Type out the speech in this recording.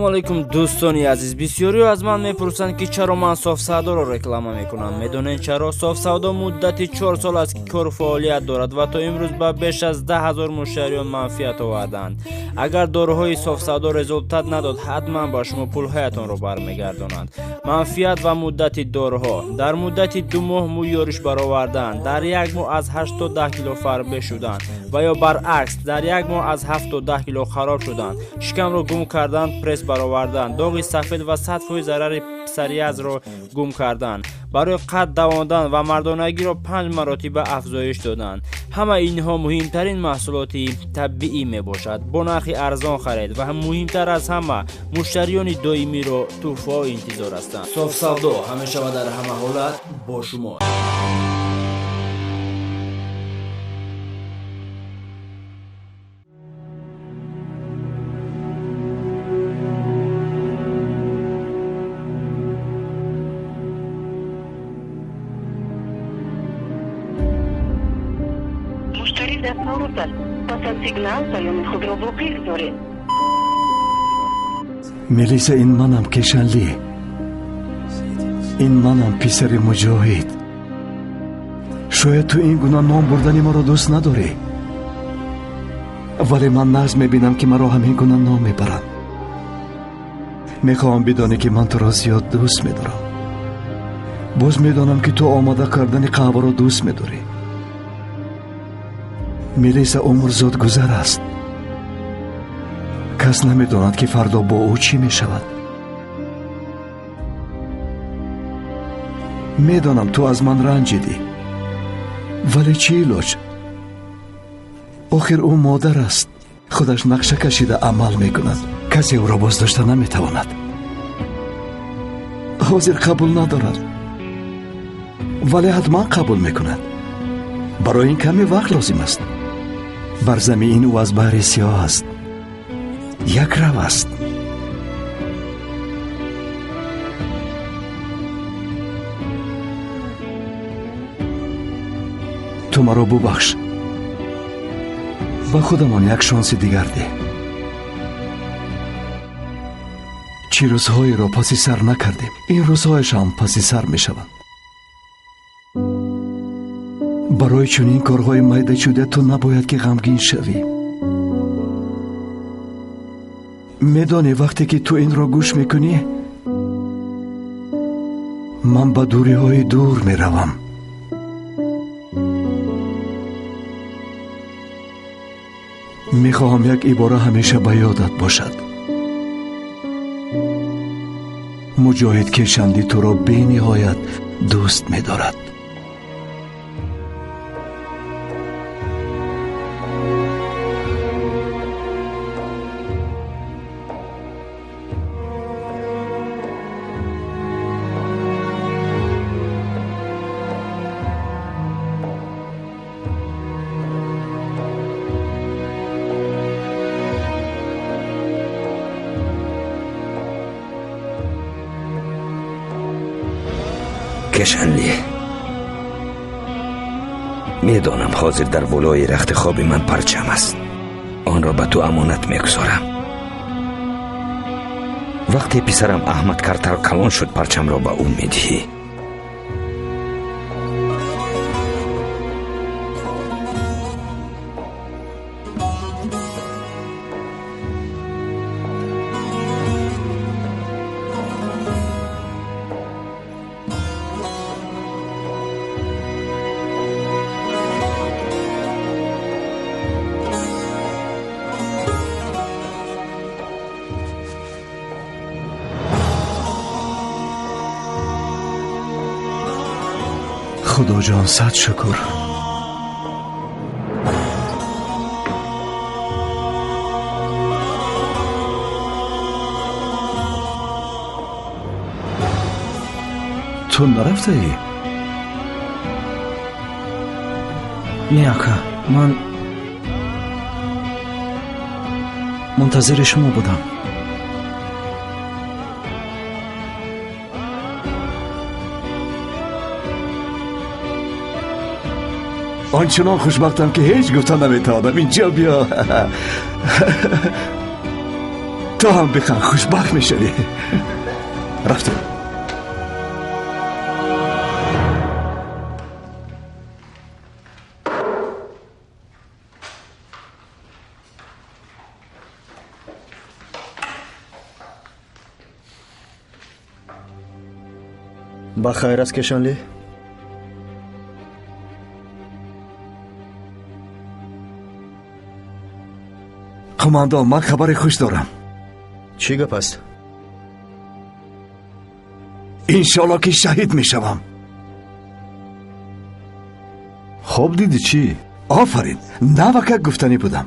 Ассалому алайкум дӯстони азиз. Бисёриҳо аз ман мепурсанд, ки чаро ман Софсавдоро реклама мекунам. Медонед чаро? Софсавдо муддати 4 сол аст, ки кору фаъолият дорад ва то имрӯз ба беш аз 10 000 муштариён манфиат оварданд. Агар доруҳои Софсавдо результат надод, ҳатман ба шумо пулҳоятонро бармегардонанд. Манфиат ва муддати доруҳо. Дар муддати 2 моҳ мӯй ёриш баровардан, дар як моҳ аз 8 то 10 кило фарбе шудан ва ё баръакс дар як моҳ аз 7 то 10 кило хароб шудан, шикамро гум кардан, пресс баровардан, доғи сафед ва 100% зарари псориазро гум кардан, барои қад давондан ва мардонагиро 5 маротиба афзоиш додан. Ҳама инҳо муҳимтарин маҳсулоти табиӣ мебошад. Бо нархи арзон харед ва муҳимтар аз ҳама муштариёни доимиро тӯҳфаҳо интизор ҳастанд. Софсавдо ҳамеша ва дар ҳама ҳолат бо шумо. Пас аз сигнал паёми худро боқӣ гузоред. Мелиса, ин манам Кешанли, ин манам писари Муҷоҳид. Шояд ту ин гуна ном бурдани маро дӯст надорӣ, вале ман нағз мебинам, ки маро ҳамин гуна ном мебаранд. Мехоҳам бидонӣ, ки ман туро зиёд дӯст медорам. Боз медонам, ки ту омода кардани қаҳваро дӯст медорӣ. Мелиса, умр зудгузар аст. Кас намедонад, ки фардо бо ӯ чӣ мешавад. Медонам, ту аз ман ранҷидӣ, вале чӣ илоҷ? Охир ӯ модар аст, худаш нақша кашида амал мекунад. Касе ӯро боздошта наметавонад. Ҳозир қабул надорад, вале ҳатман қабул мекунад. Барои ин каме вақт лозим аст. Бар замин ӯ аз баҳри сиёҳ аст, як рав аст. Ту маро бубахш, ба худамон як шонси дигар деҳ. Чӣ рӯзҳоеро паси сар накардем, ин рӯзҳояшам паси сар мешаванд. Барои чунин корҳои майдачуда ту набояд ки ғамгин шавӣ. Медонӣ, вақте ки ту инро гӯш мекунӣ, ман ба дуриҳои дур меравам. Мехоҳам як ибора ҳамеша ба ёдат бошад. Муҷоҳид Кешанди туро бениҳоят дӯст медорад. Кешанли, медонам ҳозир дар болои рахти хоби ман парчам аст. Онро ба ту амонат мегузорам. Вақте писарам Аҳмад Картал калон шуд, парчамро ба ӯ медиҳӣ. Худоҷон, сад шукр. Ту нарафтаӣ? Не, ака, ман мунтазири шумо будам. Ончунон хушбахтам, ки ҳеҷ гуфта наметавонам. Инҷо биё. Ту ҳам биханд, хушбахт мешавӣ. Рафтем. Ба хайр аст, Кешонли? Қумандон, ман хабари хуш дорам. Чӣ гап аст? Иншоалло ки шаҳид мешавам. Хоб дидӣ чӣ? Офарин, навакак гуфтанӣ будам.